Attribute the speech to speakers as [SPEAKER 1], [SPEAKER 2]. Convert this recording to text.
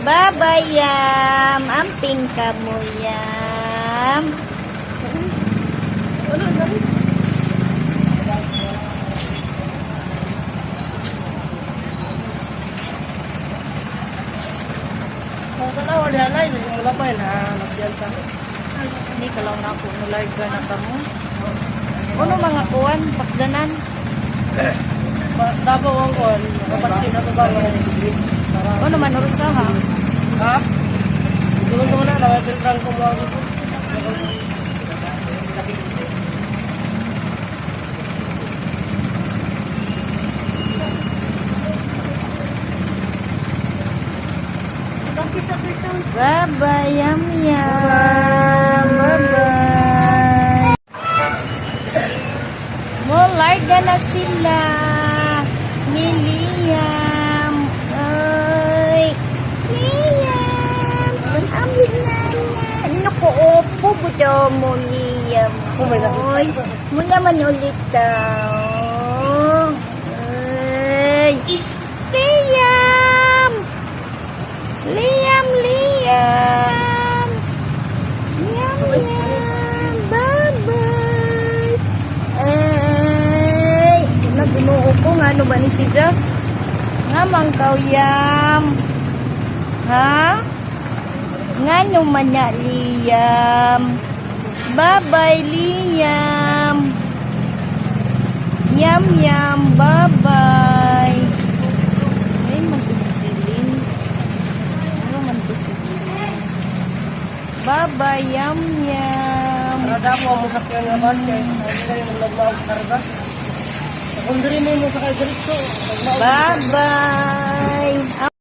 [SPEAKER 1] Bye-bye, Yam. Amping ka mo, Yam.
[SPEAKER 2] Kung tanaw, di alay, wala pa yun, ha? Nagyan ka.
[SPEAKER 1] Hindi ka lang na ako nularga na ka mo. Ano mga kuwan, sakdanan?
[SPEAKER 2] Davao ang kuwan, kapaski sa Tubang, wala ni degree. Para,
[SPEAKER 1] Ano man oras ha?
[SPEAKER 2] ha? Sunod na, naway filtran ko mo ako.
[SPEAKER 1] Bye-bye, Yam Yam. Bye-bye. Mularga na sila ni Liam. Ay, Liam. Ang na. Naku, opo, buto mo, Liam. Oy, mo naman ulit daw. Ay, Liam! Liam, Liam! Liam, Liam! Bye-bye! Ay! Naginoo ko nga, ano ba ni siya? Nga mang kauyam. Ha? Nga no man na, Liam. Bye-bye, Liam. Yam, yam. Bye-bye. Ay, man to si Jilin. Ano man to si Jilin? Bye-bye, yam, yam.
[SPEAKER 2] Para damo ang masakyan nga bus, kaya hindi kayo maglagmaog karga. Kung diri mo mo sakay diretso, lagmaog.
[SPEAKER 1] Bye-bye.